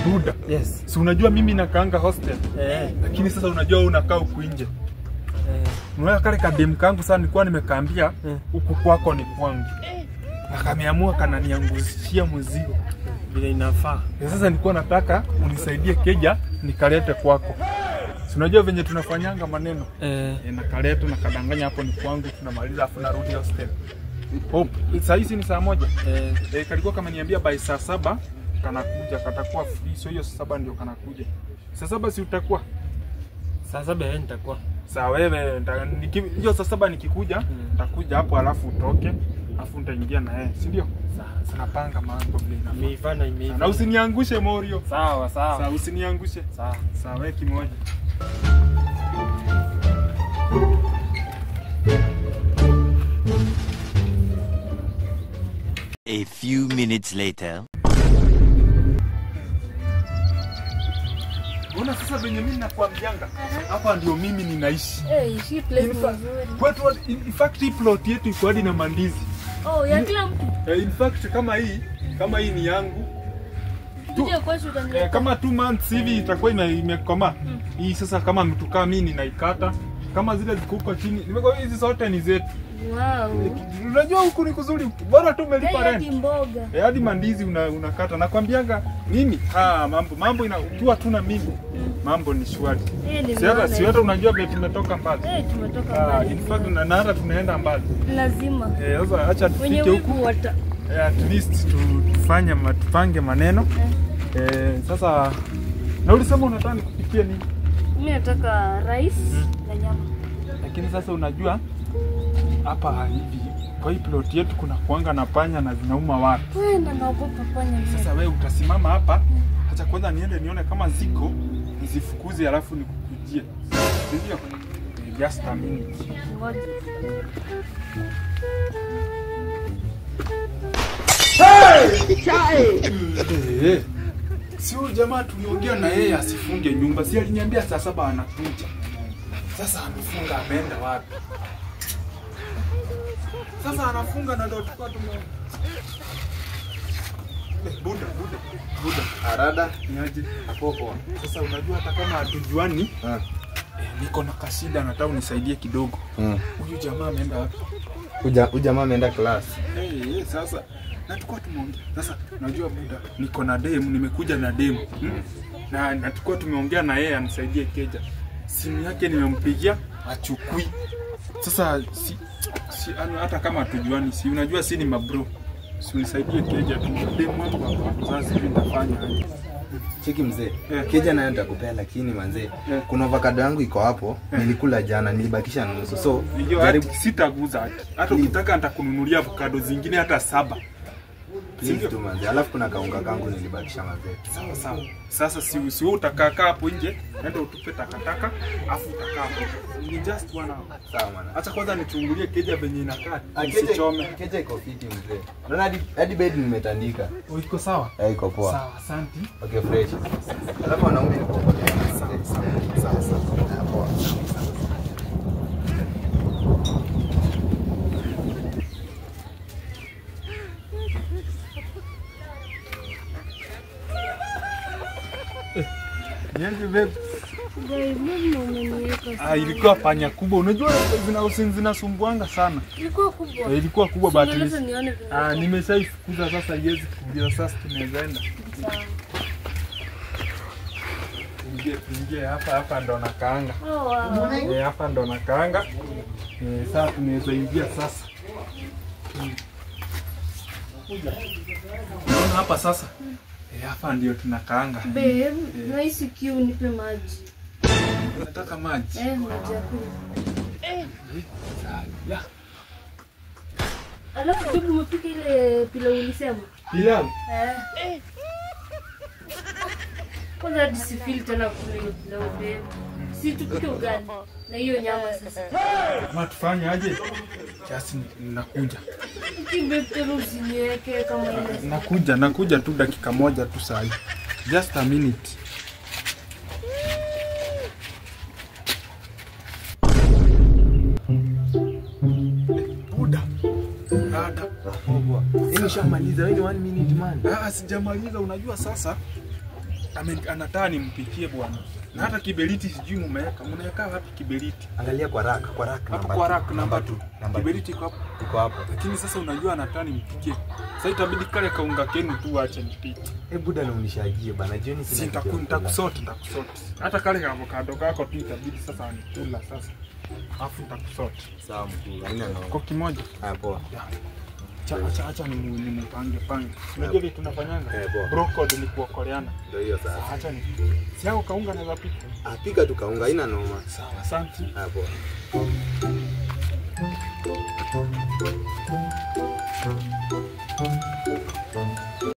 Buda. Yes. Si unajua mimi nakaanga hostel. Lakini sasa unajua wewe unakaa huku nje. Unaona kale kadem kangu sana nilikuwa nimekaambia huku kwako ni kwangu. Akameamua kananiangushia mzigo. Vile inafaa. Sasa nilikuwa nataka unisaidie keja nikalete kwako. Si unajua venye tunafanyanga maneno. Nakaleta na kadanganya hapo ni kwangu, tunamaliza afu narudi hostel. Hope saa hizi ni saa 1. Kalikuwa kama niambia by saa 7 kanakuja, katakuwa free. So hiyo saa 7 ndio kanakuja. Saa 7 si utakuwa? Saa 7 nitakuwa. Saa wewe hiyo saa 7 nikikuja, nitakuja hapo alafu utoke, alafu nitaingia na yeye, si ndio? Sawa, napanga mambo vile inafaa. Imeivana, imeivana. Na usiniangushe Morio. Sawa, sawa. Sawa, usiniangushe. Sawa. Sawa, wewe kimoja. A few minutes later. Mbona sasa venye mimi nakuambianga hapa ndio mimi ninaishi. Hii place ni nzuri. Kwetu in fact hii plot yetu iko hadi na mandizi. Oh, ya kila mtu. In fact kama hii ni yangu. Kama 2 months hivi itakuwa imekomaa. Hii sasa kama mtu kama mimi ninaikata, kama zile ziko huko chini. Nimekuwa hizi zote ni zetu. Wow. Unajua huku ni kuzuri, bora tu umelipa rent. Hadi mboga. Hadi mandizi unakata. Nakwambianga mimi, mambo ina ukiwa tu na mimi. Mambo ni shwari. Si hata unajua vile tumetoka mbali. Tumetoka mbali. In fact na hata tunaenda mbali. Lazima. Sasa acha tufike huku. At least tufanye tupange maneno. Sasa na ulisema unataka nikupikie nini? Mimi nataka rice na nyama. Lakini sasa unajua hapa hivi kwa hii plot yetu kuna kuanga na panya na zinauma watu. Wewe na naogopa panya. Sasa wewe utasimama hapa, acha kwanza niende nione kama ziko, nizifukuze alafu nikukujie. Ndio? Just a minute. Ngoja. Hey! Si huyu jamaa tuliongea na yeye asifunge nyumba. Si aliniambia saa 7 anakuja. Sasa amefunga ameenda wapi? Sasa anafunga na ndio tukua tume. Buda. Arada niaje? Poa. Sasa unajua hata kama hatujuani, niko na kasida nataka unisaidie kidogo. Huyu jamaa ameenda wapi? Huyu jamaa ameenda class. Sasa na tukua tumeongea. Sasa unajua Buda, niko na demu, nimekuja na demu. Na tukua tumeongea na yeye anisaidie keja. Simu yake nimempigia achukui. Sasa si hata kama hatujuani, si unajua si ni mabro. Si unisaidie keja tu. Demu wangu hapa. Sasa sijui nitafanya aje. Cheki mzee. Keja nayo nitakupea lakini manzee, kuna avocado yangu iko hapo, nilikula jana, nilibakisha nusu. So jaribu sitaguza hata ukitaka nitakununulia avocado zingine hata 7. Please tu manze. Alafu kuna kaunga kangu nilibakisha manze. Sawa sawa. Sasa si wewe utakaa hapo nje, nenda utupe takataka, afu utakaa hapo. Ni just 1 hour. Sawa mwana. Acha kwanza nichungulie keja venye inakaa. Isichome. Keja iko fiti mzee. Unaona hadi bed nimetandika. Iko sawa? Iko poa. Sawa, asante. Okay, fresh. Alafu wanaume ni poa. Sawa sawa. Sawa poa. Niaje babe? Ilikuwa panya kubwa. Unajua zinasumbuanga sana. Ilikuwa kubwa. Ilikuwa kubwa but nimeshaifukuza sasa haiwezi kuja sasa tunaweza enda. Sawa. Ingie hapa ndo nakaanga. Oh, wow. Hapa ndo nakaanga. Sasa tunaweza ingia sasa. Unaona hapa sasa? Hapa ndio tunakaanga. Babe, nahisi kiu, nipe maji. Nataka maji. Maji ya kunywa. Ya. Alafu babe, umepika ile pilau ulisema? Pilau? Kwanza hadi sifeel tena kula hiyo pilau babe. Si tupike ugali na hiyo nyama sasa. Ma tufanye aje? Kiasi nakuja. Usiniweke kama ile. Nakuja tu dakika moja tu saa hii. Just a minute. Buda. Rada. Nishamaliza, wewe ni 1 minute man. Sijamaliza, unajua sasa. Anataka nimpikie bwana. Na hata kiberiti sijui mumeweka. Mnaweka wapi kiberiti? Angalia kwa rack, kwa rack Hapo number kwa two. rack number 2. Number Kiberiti iko hapo. Iko hapo. Lakini sasa unajua anataka nimpikie. Sasa itabidi kale kaunga kenu tu ache nipike. Eh, buda na unishagie bana. Jioni Si sina kitu ya kula. nitakusort, nitakusort. Hata kale ka avocado kako tu itabidi sasa anikula sasa. Alafu nitakusort. Sawa mkuu, haina noma. Kwa kimoja. Haya poa. Acha acha ni mpange pange. Unajua vitu tunafanyanga? Eh, poa. Bro code ni kuokoleana. Ndio hiyo sasa. Acha ni. Si yako kaunga naweza pika. Ah, pika tu kaunga, haina noma. Sawa, asante. Haya poa.